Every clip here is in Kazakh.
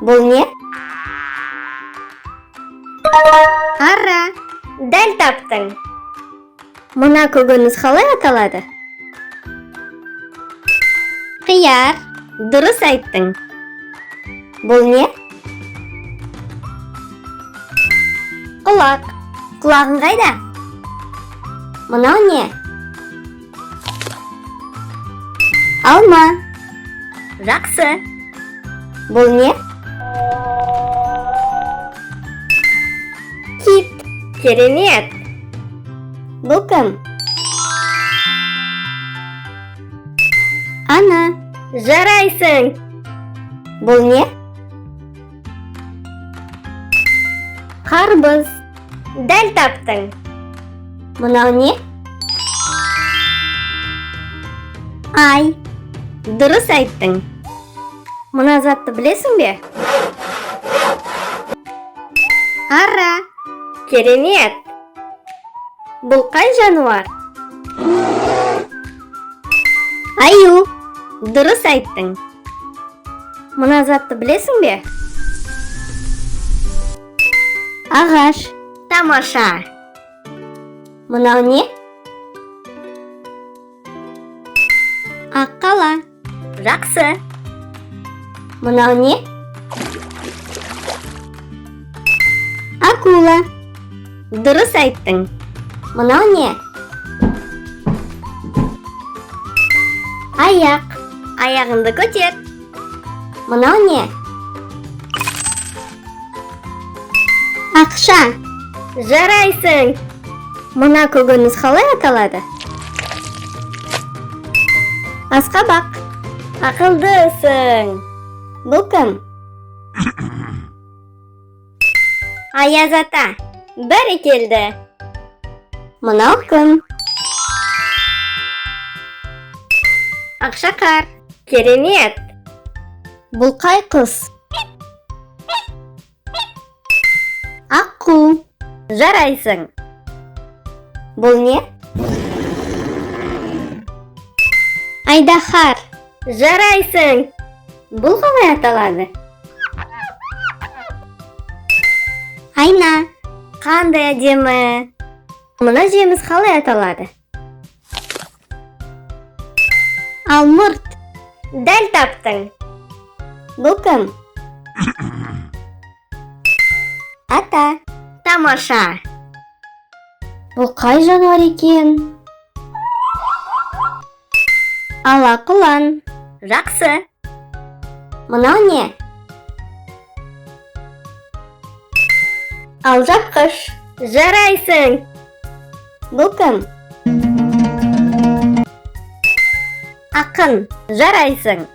Бұл не? Ара. Дәл таптың. Мына көкөніс қалай аталады? Қияр. Дұрыс айттың. Бұл не? Құлақ. Құлағың қайда? Мынау не? Алма. Жақсы. Бұл не? Кит. Керемет. Бұл кім? Ана. Жарайсың. Бұл не? Қарбыз. Дәл таптың. Мынау не? Ай. Дұрыс айттың. Мына затты білесің бе? Ара. Керемет. Бұл қай жануар? Аю. Дұрыс айттың. Мына затты білесің бе? Ағаш. Тамаша. Мынау не? Аққала. Жақсы. Мынау не? Акула. Дұрыс айттың. Мынау не? Аяқ. Аяғыңды көтер. Мынау не? Ақша. Жарайсың. Мына көкөніс қалай аталады? Асқабақ. Ақылдысың. Бұл кім? Аяз ата. Бәрекелді. Мынау кім? Ақшақар. Керемет. Бұл қай құс? Аққу. Жарайсың. Бұл не? Айдаһар. Жарайсың. Бұл қалай аталады? Айна. Қандай әдемі. Мына жеміс қалай аталады? Алмұрт. Дәл таптың. Бұл кім? Ата. Тамаша. Бұл қай жануар екен? Ала құлан. Жақсы. Мынау не? Алжапқыш. Жарайсың. Бұл кім? Ақын. Жарайсың.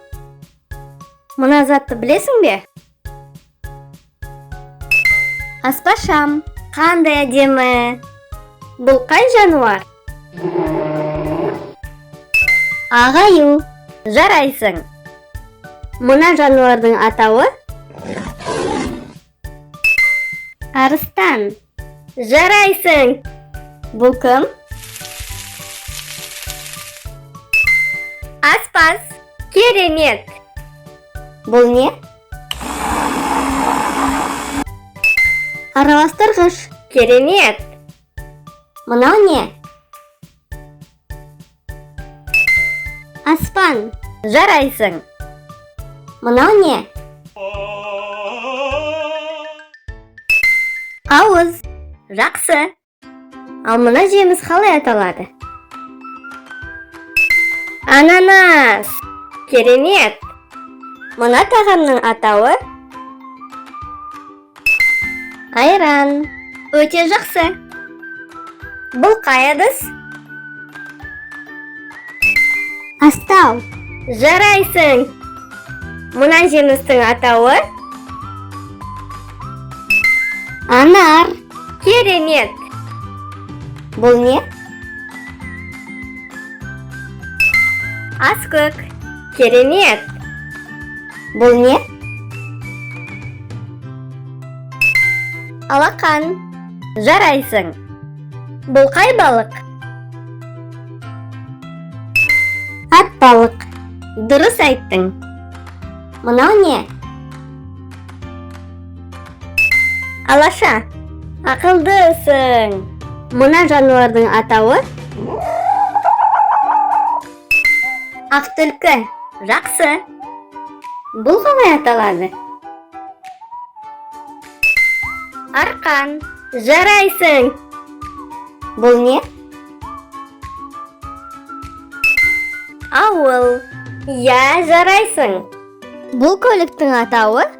Мына затты білесің бе? Аспашам. Қандай әдемі. Бұл қай жануар? Ағаю. Жарайсың. Мына жануардың атауы? Арыстан. Жарайсың. Бұл кім? Аспаз. Керемет. Бұл не? Араластырғыш. Керемет. Мынау не? Аспан. Жарайсың. Мынау не? Ауыз. Жақсы. Ал мына жеміс қалай аталады? Ананас. Керемет. Мына тағамның атауы? Айран. Өте жақсы. Бұл қай ыдыс? Астау. Жарайсың. Мына жемістің атауы? Анар. Керемет. Бұл не? Аскөк. Керемет. Бұл не? Алақан. Жарайсың. Бұл қай балық? Ат балық. Дұрыс айттың. Мынау не? Алаша. Ақылдысың. Мына жануардың атауы? Ақ түлкі. Жақсы. Бұл қалай аталады? Арқан. Жарайсың. Бұл не? Ауыл. Иә, жарайсың. Бұл көліктің атауы?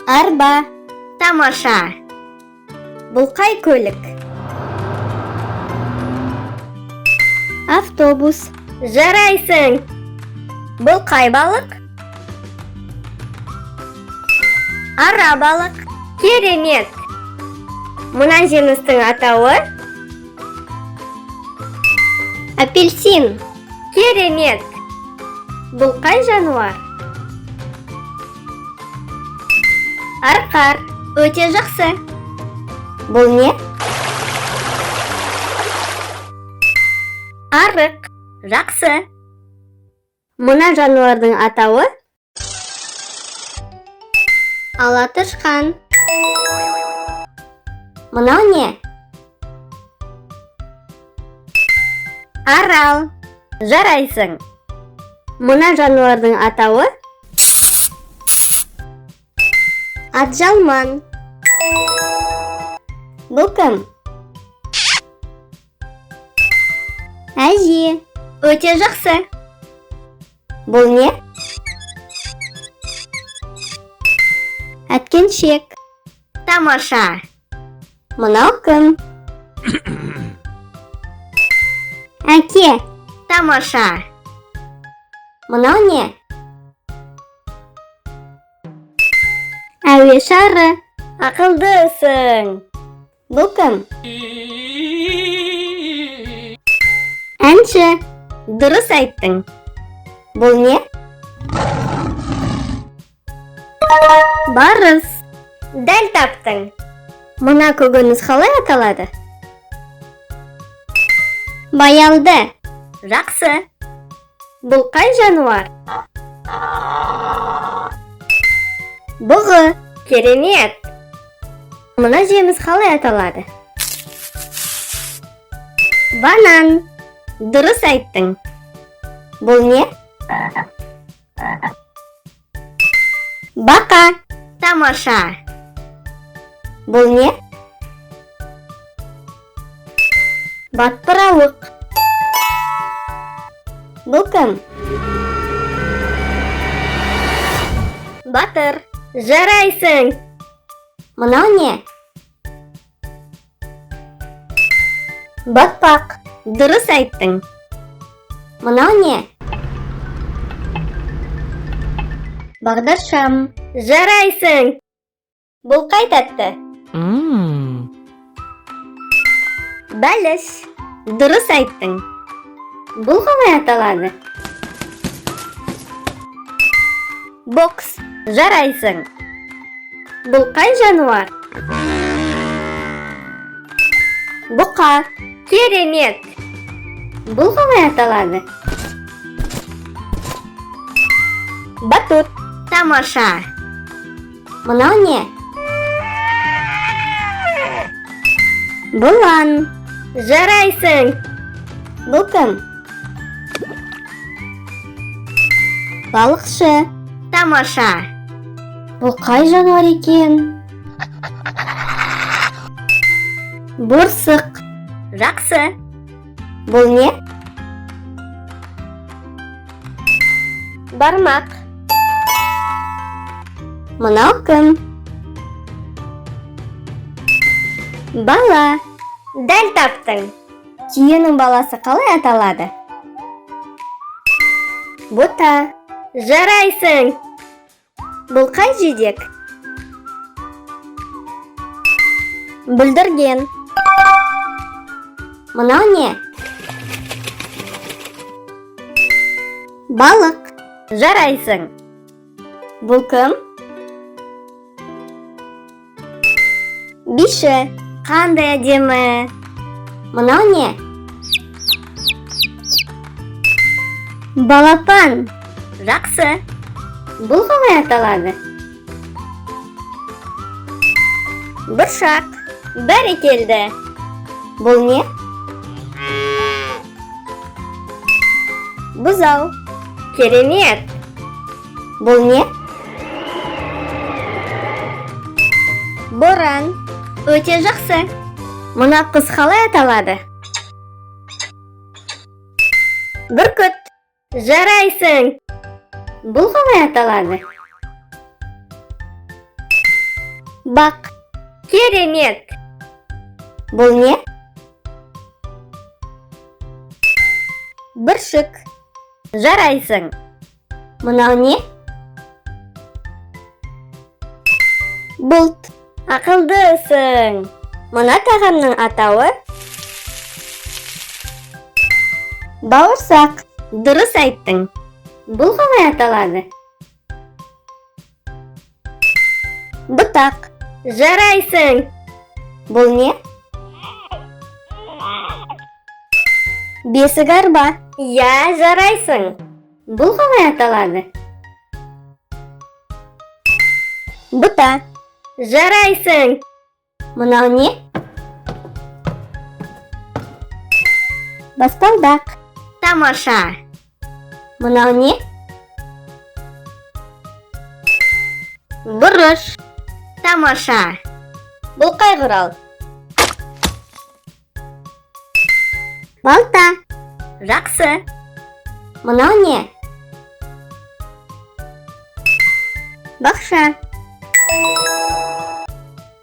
Арба. Тамаша. Бұл қай көлік? Автобус. Жарайсың. Бұл қай балық? Ара балық. Керемет. Мына жемістің атауы? Апельсин. Керемет. Бұл қай жануар? Арқар. Өте жақсы. Бұл не? Арық. Жақсы. Мына жануардың атауы? Ала тышқан. Мынау не? Арал. Жарайсың. Мына жануардың атауы? Атжалман. Бұл кім? Әже. Өте жақсы. Бұл не? Әткеншек. Тамаша. Мынау кім? Әке. Тамаша. Мынау не? Әуе шары. Ақылдысың. Бұл кім? Әнші. Дұрыс айттың. Бұл не? Барыс. Дәл таптың. Мына көкөніс қалай аталады? Баялды. Жақсы. Бұл қай жануар? Бұғы. Керемет. Мына жеміс қалай аталады? Банан. Дұрыс айттың. Бұл не? Бақа. Тамаша. Бұл не? Батпырауық. Бұл кім? Батыр. Жарайсың. Мынау не? Батпақ. Дұрыс айттың. Мынау не? Бағдаршам. Жарайсың. Бұл қай тәтті? Бәліш. Дұрыс айттың. Бұл қалай аталады? Бокс. Жарайсың. Бұл қай жануар? Бұқа. Керемет. Бұл қалай аталады? Батут. Тамаша. Мынау не? Бұлан. Жарайсың. Бұл кім? Балықшы. Тамаша. Бұл қай жануар екен? Борсық. Жақсы. Бұл не? Бармақ. Мынау кім? Бала. Дәл таптың. Түйенің баласы қалай аталады? Бота. Жарайсың. Бұл қай жидек? Бүлдірген. Мынау не? Балық. Жарайсың. Бұл кім? Биші. Қандай әдемі. Мынау не? Балапан. Жақсы. Бұл қалай аталады? Бұршақ. Бәрекелді. Бұл не? Бұзау. Керемет. Бұл не? Боран. Өте жақсы. Мына құс қалай аталады? Бүркіт. Жарайсың. Бұл қалай аталады? Бақ. Керемет. Бұл не? Бүршік. Жарайсың. Мынау не? Бұлт. Ақылдысың. Мына тағамның атауы? Бауырсақ. Дұрыс айттың. Бұл қалай аталады? Бұтақ. Жарайсың. Бұл не? Бесік арба. Иә, жарайсың. Бұл қалай аталады? Бұта. Жарайсың. Мынау не? Баспалдақ. Тамаша. Мынау не? Бұрыш. Тамаша. Бұл қай құрал? Балта. Жақсы. Мынау не? Бақша.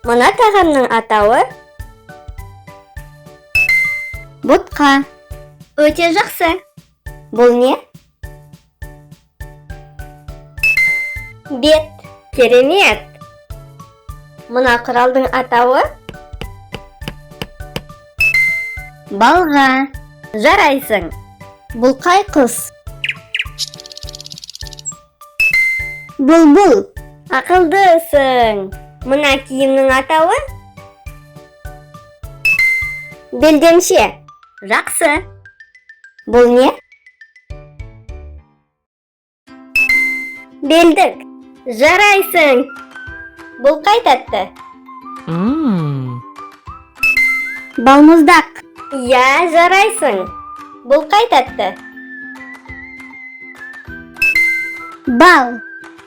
Мына тағамның атауы? Ботқа. Өте жақсы. Бұл не? Бет. Керемет. Мына құралдың атауы? Балға. Жарайсың. Бұл қай құс? Бұлбұл. Ақылдысың. Мына киімнің атауы? Белдемше. Жақсы. Бұл не? Белдік. Жарайсың. Бұл қай тәтті? Балмұздақ. Иә, жарайсың. Бұл қай тәтті? Бал.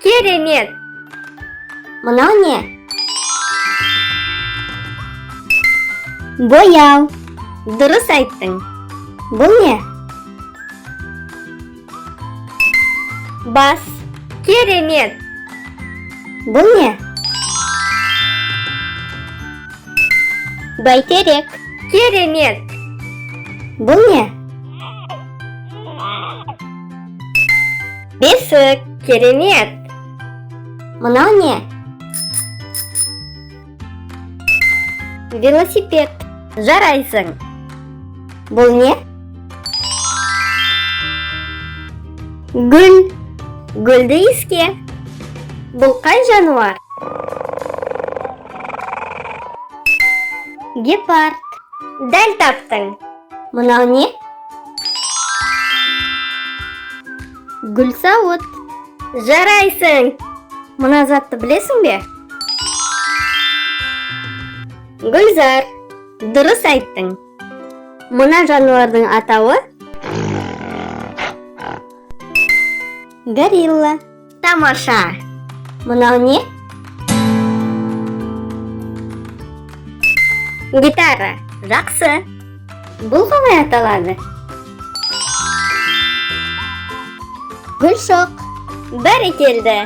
Керемет. Мынау не? Бояу. Дұрыс айттың. Бұл не? Бас. Керемет. Бұл не? Бәйтерек. Керемет. Бұл не? Бесік. Керемет. Мынау не? Велосипед. Жарайсың. Бұл не? Гүл. Гүлді иіске. Бұл қай жануар? Гепард. Дәл таптың. Мынау не? Гүлсауыт. Жарайсың. Мына затты білесің бе? Гүлзар. Дұрыс айттың. Мына жануардың атауы? Горилла. Тамаша. Мынау не? Гитара. Жақсы. Бұл қалай аталады? Гүлшоқ. Бәрекелді.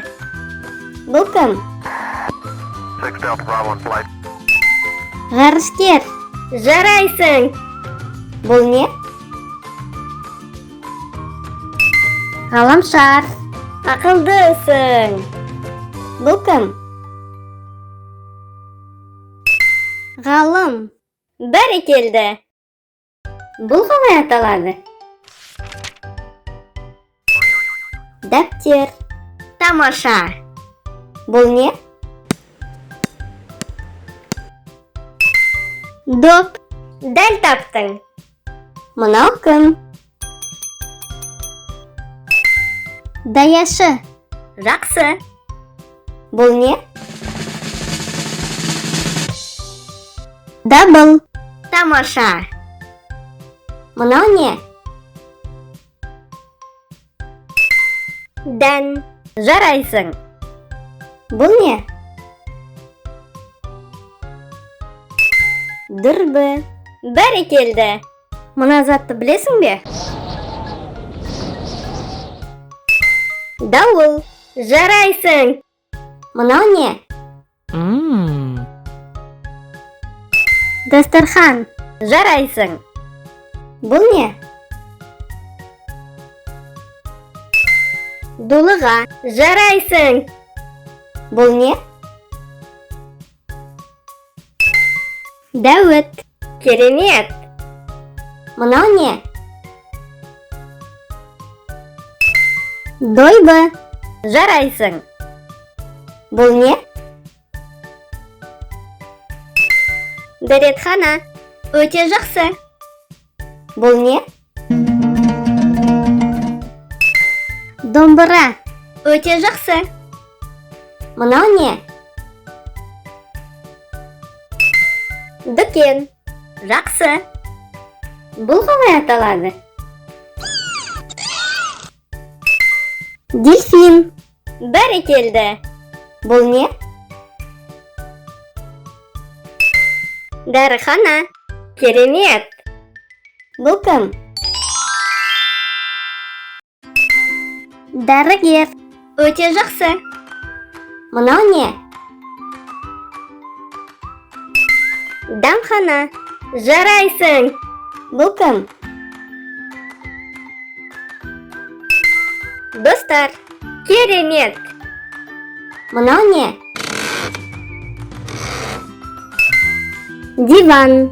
Бұл кім? 6 Delta Bravo in flight. Ғарышкер. Жарайсың. Бұл не? Ғаламшар. Ақылдысың. Бұл кім? Ғалым. Бәрекелді. Бұл қалай аталады? Дәптер. Тамаша. Бұл не? Доп. Дәл таптың. Мынау кім? Даяшы. Жақсы. Бұл не? Дабыл. Тамаша. Мынау не? Дән. Жарайсың. Бұл не? Дүрбі. Бәрекелді. Мына затты білесің бе? Дауыл. Жарайсың. Мынау не? Дастархан. Жарайсың. Бұл не? Дулыға. Жарайсың. Бұл не? Дәуіт. Керемет. Мынау не? Дойбы. Жарайсың. Бұл не? Дәретхана. Өте жақсы. Бұл не? Домбыра. Өте жақсы. Мынау не? Дүкен. Жақсы. Бұл қалай аталады? Дельфин. Бәрекелді. Бұл не? Дәріхана. Керемет. Бұл кім? Дәрігер. Өте жақсы. Мынау не? Дәмхана. Жарайсың. Бұл кім? Достар. Керемет. Мынау не? Диван.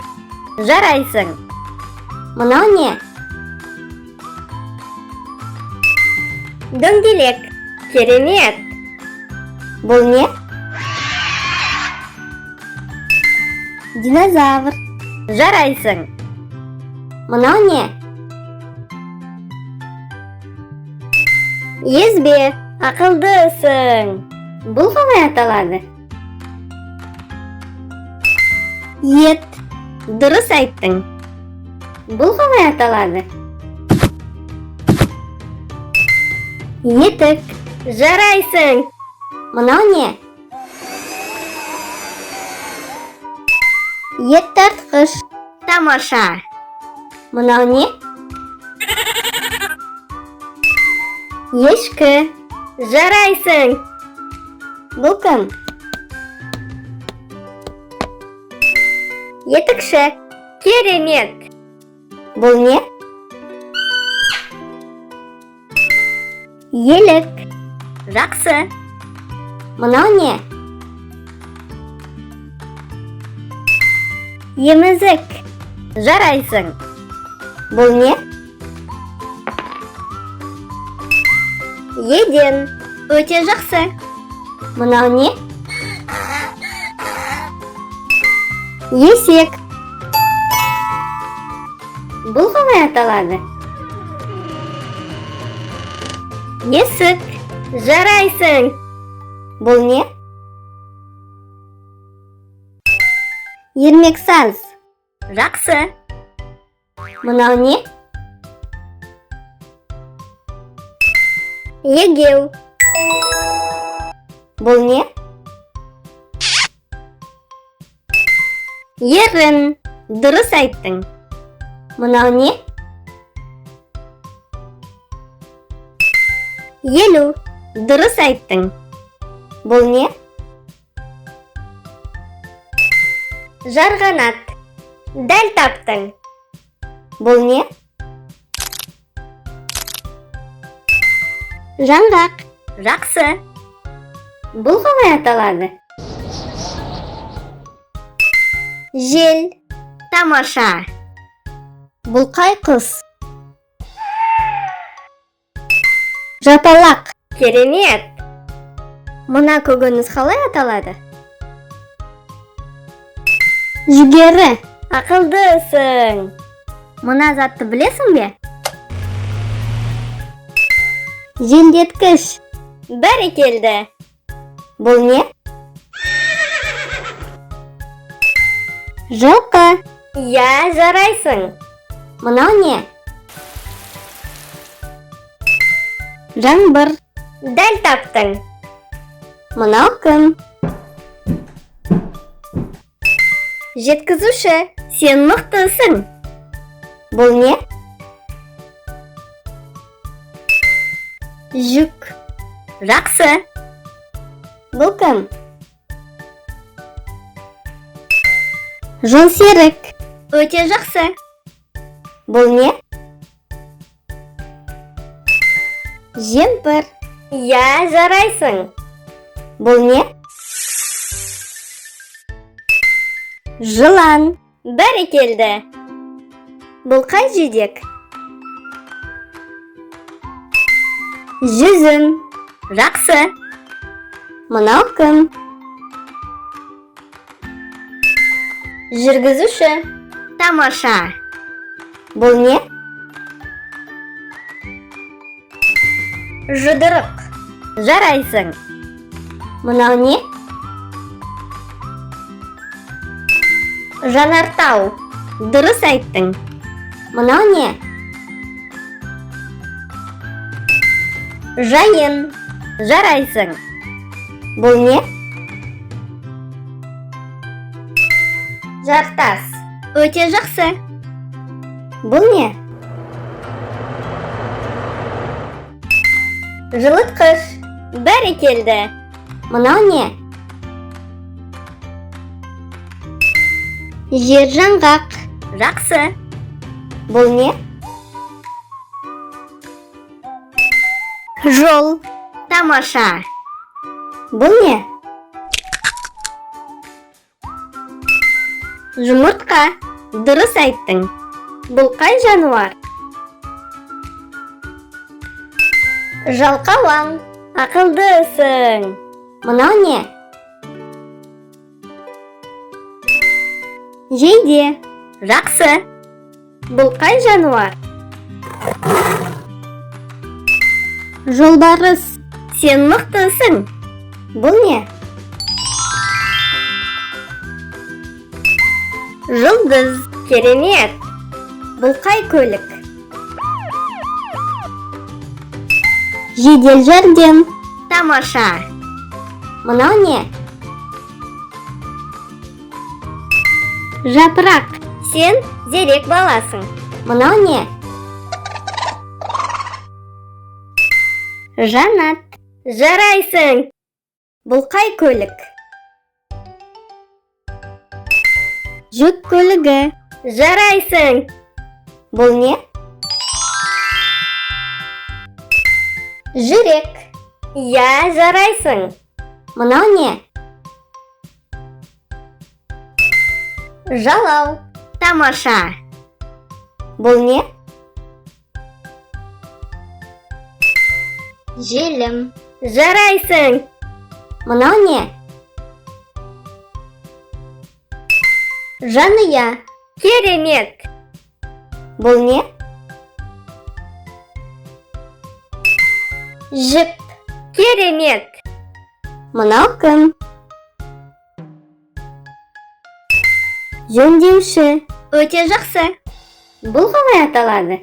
Жарайсың. Мынау не? Дөңгелек. Керемет. Бұл не? Динозавр. Жарайсың. Мынау не? Езбе. Ақылдысың. Бұл қалай аталады? Ет. Дұрыс айттың. Бұл қалай аталады? Етік. Жарайсың. Мынау не? Ет тартқыш. Тамаша. Мынау не? Ешкі. Жарайсың. Бұл кім? Етікші. Керемет. Бұл не? Елік. Жақсы. Мынау не? Емізік. Жарайсың. Бұл не? Еден. Өте жақсы. Мынау не? Есек. Бұл қалай аталады? Есік. Жарайсың. Бұл не? Ермексаз. Жақсы. Мынау не? Егеу. Бұл не? Ерін. Дұрыс айттың. Мынау не? Елу. Дұрыс айттың. Бұл не? Жарғанат. Дәл таптың. Бұл не? Жаңғақ. Жақсы. Бұл қалай аталады? Жел. Тамаша. Бұл қай құс? Жапалақ. Керемет. Мына көкөніс қалай аталады? Жүгері. Ақылдысың. Мына затты білесің бе? Желдеткіш. Бәрекелді. Бұл не? Жылқы. Иә, жарайсың. Мынау не? Жаңбыр. Дәл таптың. Мынау кім? Жеткізуші. Сен мықтысың. Бұл не? Жүк. Жақсы. Бұл кім? Жолсерік. Өте жақсы. Бұл не? Жемпір. Иә, жарайсың. Бұл не? Жылан. Бәрекелді. Бұл қай жидек? Жүзім. Жақсы. Мынау кім? Жүргізуші. Тамаша. Бұл не? Жұдырық. Жарайсың. Мынау не? Жанартау. Дұрыс айттың. Мынау не? Жайын. Жарайсың. Бұл не? Жартас. Өте жақсы. Бұл не? Жылытқыш. Бәрекелді. Мынау не? Жер жаңғақ. Жақсы. Бұл не? Жол. Тамаша. Бұл не? Жұмыртқа. Дұрыс айттың. Бұл қай жануар? Жалқау аң. Ақылдысың. Мынау не? Жейде. Жақсы. Бұл қай жануар? Жолбарыс. Сен мықтысың. Бұл не? Жұлдыз. Керемет. Бұл қай көлік? Жедел жәрдем. Тамаша. Мынау не? Жапырақ. Сен зерек баласың. Мынау не? Жанат. Жарайсың. Бұл қай көлік? Жүк көлігі. Жарайсың. Бұл не? Жүрек. Иә, жарайсың. Мынау не? Жалау. Тамаша. Бұл не? Желім. Жарайсың. Мынау не? Жанұя. Керемет. Бұл не? Жіп. Керемет. Мынау кім? Жөндеуші. Өте жақсы. Бұл қалай аталады?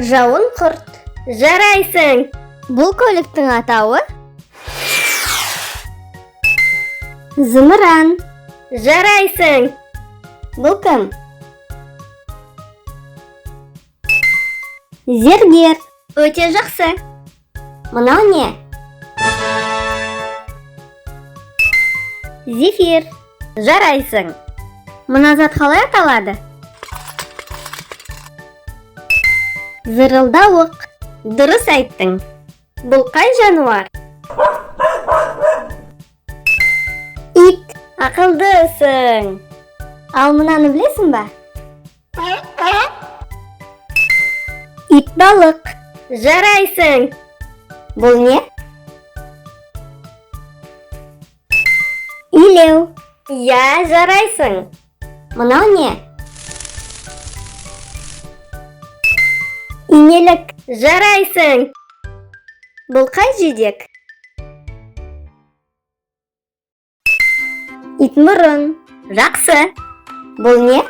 Жауын құрт. Жарайсың. Бұл көліктің атауы? Зымыран. Жарайсың. Бұл кім? Зергер. Өте жақсы. Мынау не? Зефир. Жарайсың. Мына зат қалай аталады? Зырылдауық. Дұрыс айттың. Бұл қай жануар? Ит. Ақылдысың. Ал мынаны білесің ба? Ит балық. Жарайсың. Бұл не? Илеу. Иә, жарайсың. Мынау не? Инелік. Жарайсың. Бұл қай жидек? Итмұрын. Жақсы. Бұл не?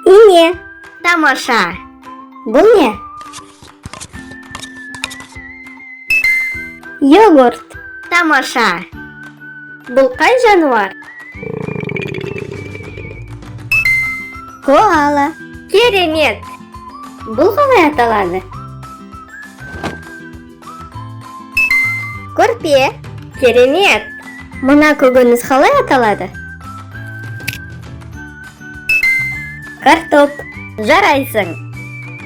Ине. Тамаша. Бұл не? Йогурт. Тамаша. Бұл қай жануар? Коала. Керемет. Бұл қалай аталады? Көрпе. Керемет. Мына көкөніс қалай аталады? Картоп. Жарайсың.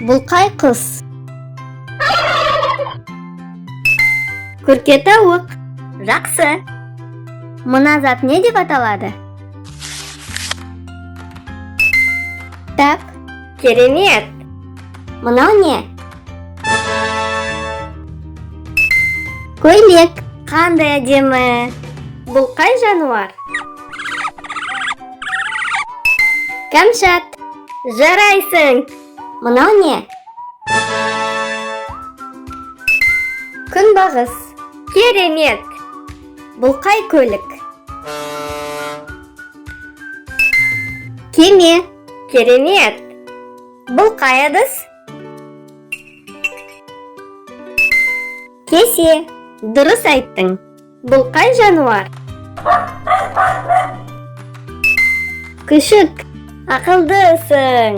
Бұл қай құс? Күркетауық. Жақсы. Мына зат не деп аталады? Кітап. Керемет. Мынау не? Көйлек. Қандай әдемі. Бұл қай жануар? Кәмшат. Жарайсың. Мынау не? Күнбағыс. Керемет. Бұл қай көлік? Кеме. Керемет. Бұл қай ыдыс? Кесе. Дұрыс айттың. Бұл қай жануар? Күшік. Ақылдысың.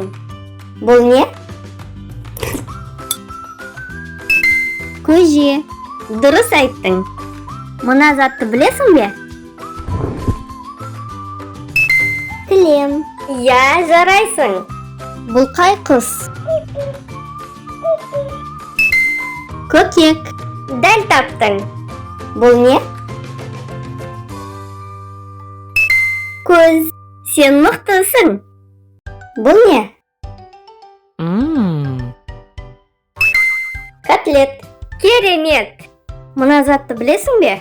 Бұл не? Көже. Дұрыс айттың. Мына затты білесің бе? Кілем. Иә, жарайсың. Бұл қай құс? Көкек. Дәл таптың. Бұл не? Көз. Сен мықтысың. Бұл не? Mmm. Котлет. Керемет. Мына затты білесің бе?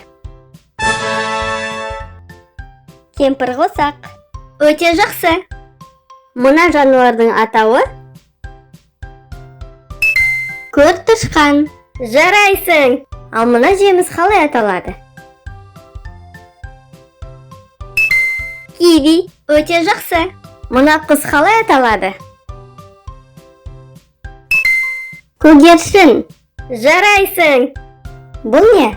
Кемпір қосақ. Өте жақсы. Мына жануардың атауы? Көртышқан. Жарайсың. Ал мына жеміс қалай аталады? Киви. Өте жақсы. Мына құс қалай аталады? Көгершін. Жарайсың. Бұл не?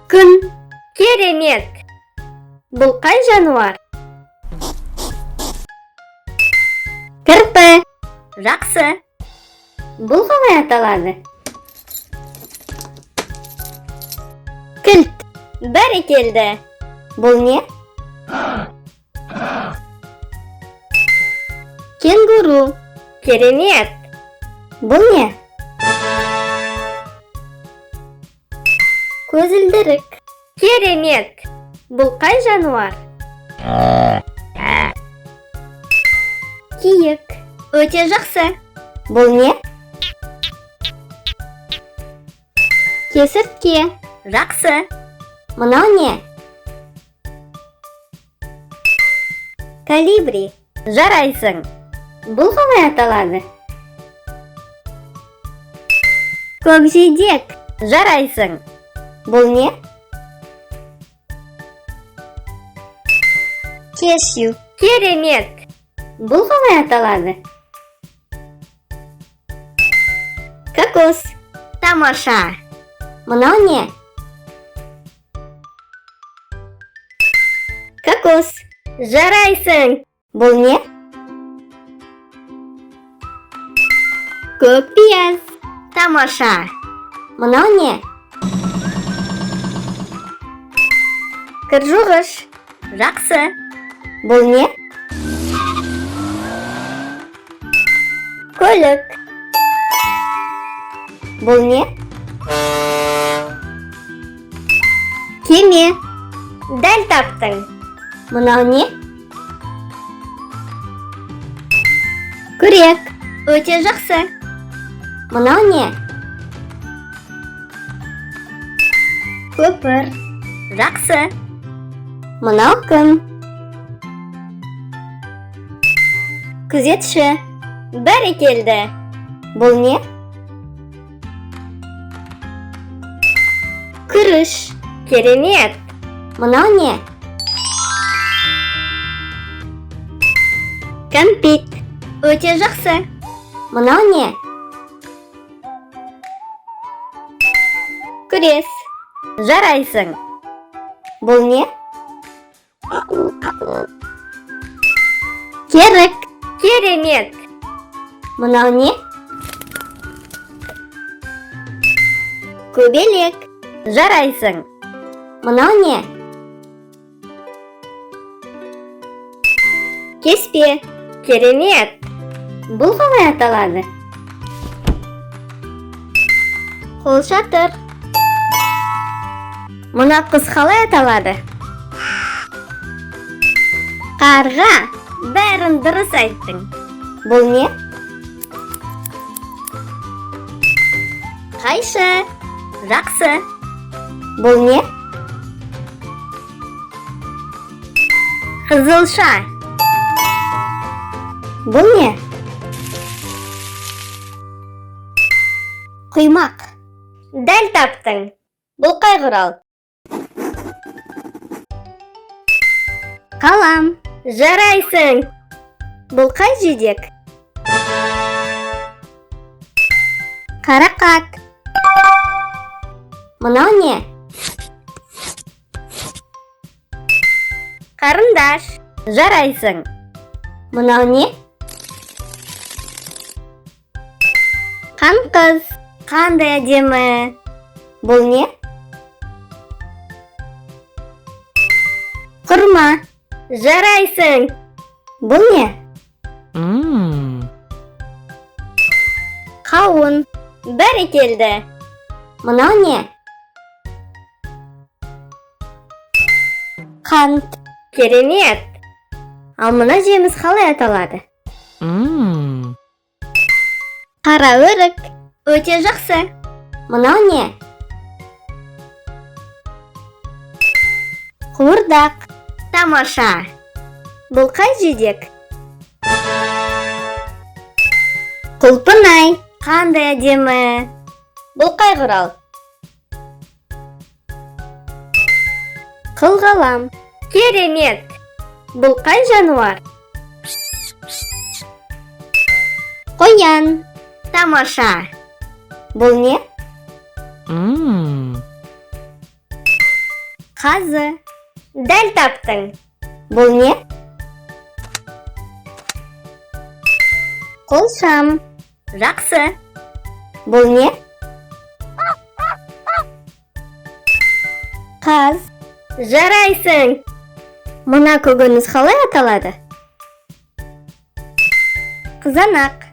Күн. Керемет. Бұл қай жануар? Кірпі. Жақсы. Бұл қалай аталады? Кілт. Бәрекелді. Бұл не? Кенгуру. Керемет. Бұл не? Көзілдірік. Керемет. Бұл қай жануар? Киік. Өте жақсы. Бұл не? Кесіртке. Жақсы. Мынау не? Колибри. Жарайсың. Бұл қалай аталады? Көкжидек. Жарайсың. Бұл не? Кешью. Керемет. Бұл қалай аталады? Кокос. Тамаша. Мынау не? Кокос. Жарайсың. Бұл не? Көк пияз. Тамаша. Мынау не? Кір жуғыш. Жақсы. Бұл не? Көлік. Бұл не? Кеме. Дәл таптың. Мынау не? Күрек. Өте жақсы. Мынау не? Көпір. Жақсы. Мынау кім? Күзетші. Бәрекелді. Бұл не? Күріш. Керемет. Мынау не? Кәмпит. Өте жақсы. Мынау не? Күрес. Жарайсың. Бұл не? Керік. Керемет. Мынау не? Көбелек. Жарайсың. Мынау не? Кеспе. Керемет. Бұл қалай аталады? Қолшатыр. Мына құс қалай аталады? Қарға. Бәрін дұрыс айттың. Бұл не? Қайшы. Жақсы. Бұл не? Қызылша. Бұл не? Құймақ. Дәл таптың. Бұл қай құрал? Қалам. Жарайсың. Бұл қай жидек? Қарақат. Мынау не? Қарындаш. Жарайсың. Мынау не? Қанқыз. Қандай әдемі. Бұл не? Құрма. Жарайсың. Бұл не? Қауын. Бәрекелді. Мынау не? Қант. Керемет. Ал мына жеміс қалай аталады? Қара өрік. Өте жақсы. Мынау не? Қуырдақ. Тамаша. Бұл қай жидек? Құлпынай. Қандай әдемі. Бұл қай құрал? Қылқалам. Керемет. Бұл қай жануар? Қоян. Тамаша. Бұл не? Қазы. Дәл таптың. Бұл не? Қолшам. Жақсы. Бұл не? Қаз. Жарайсың. Мына көкөніс қалай аталады? Қызанақ.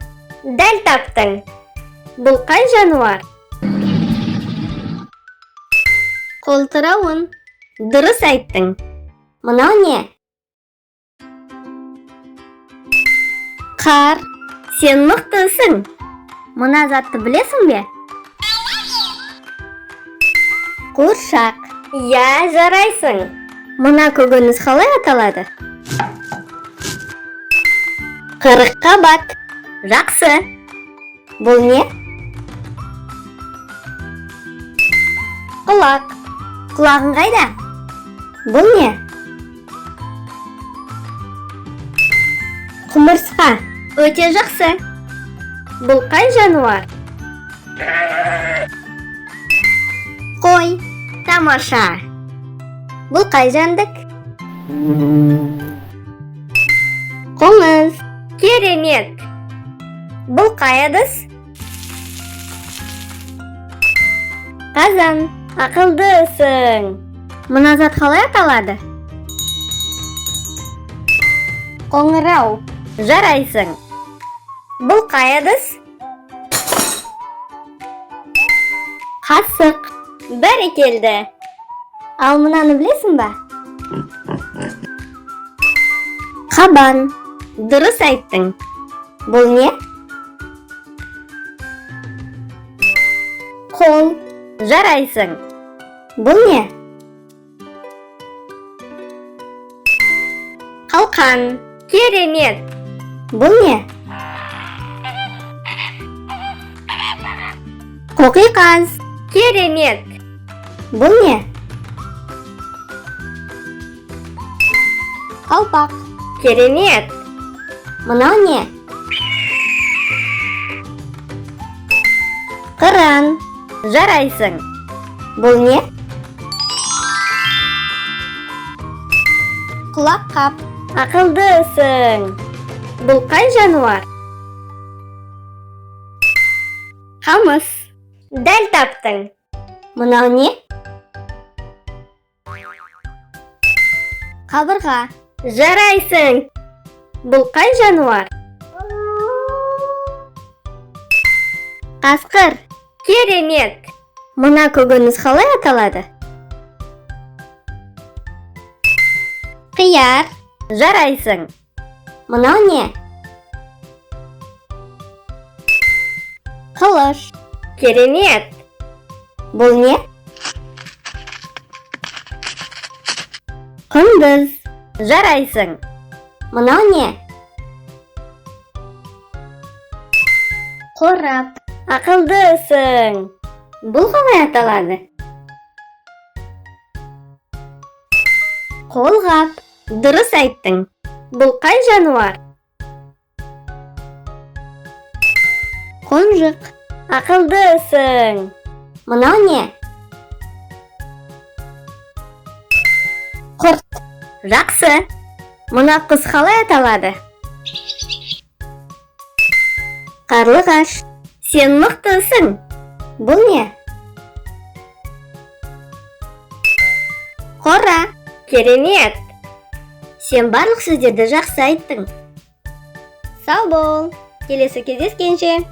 Дәл таптың. Бұл қай жануар? Қолтырауын. Дұрыс айттың. Мынау не? Қар. Сен мықтысың. Мына затты білесің бе? Қуыршақ. Иә, жарайсың. Мына көкөніс қалай аталады? Қырыққабат. Жақсы. Бұл не? Құлақ. Құлағың қайда? Бұл не? Құмырсқа. Өте жақсы. Бұл қай жануар? Қой. Тамаша. Бұл қай жәндік? Қоңыз. Керемет. Бұл қай ыдыс? Қазан. Ақылдысың. Мына зат қалай аталады? Қоңырау. Жарайсың. Бұл қай ыдыс? Қасық. Бәрекелді. Ал мынаны білесің ба? Қабан. Дұрыс айттың. Бұл не? Қол. Жарайсың. Бұл не? Қалқан. Керемет. Бұл не? Қоқиқаз. Керемет. Бұл не? Қалпақ. Керемет! Мынау не? Қыран. Жарайсың! Бұл не? Құлаққап. Ақылдысың! Бұл қай жануар? Қамыс. Дәл таптың! Мынау не? Қабырға. Жарайсың! Бұл қай жануар? Қасқыр. Керемет! Мына көкөніс қалай аталады? Қияр. Жарайсың! Мынау не? Қылыш. Керемет! Бұл не? Құндыз. Жарайсың! Мынау не? Қорап. Ақылдысың! Бұл қалай аталады? Қолғап. Дұрыс айттың. Бұл қай жануар? Қонжық. Ақылдысың! Мынау не? Құрт. Жақсы! Мына құс қалай аталады? Қарлығаш. Сен мықтысың! Бұл не? Қора. Керемет! Сен барлық сөздерді жақсы айттың. Сау бол. Келесі кездескенше.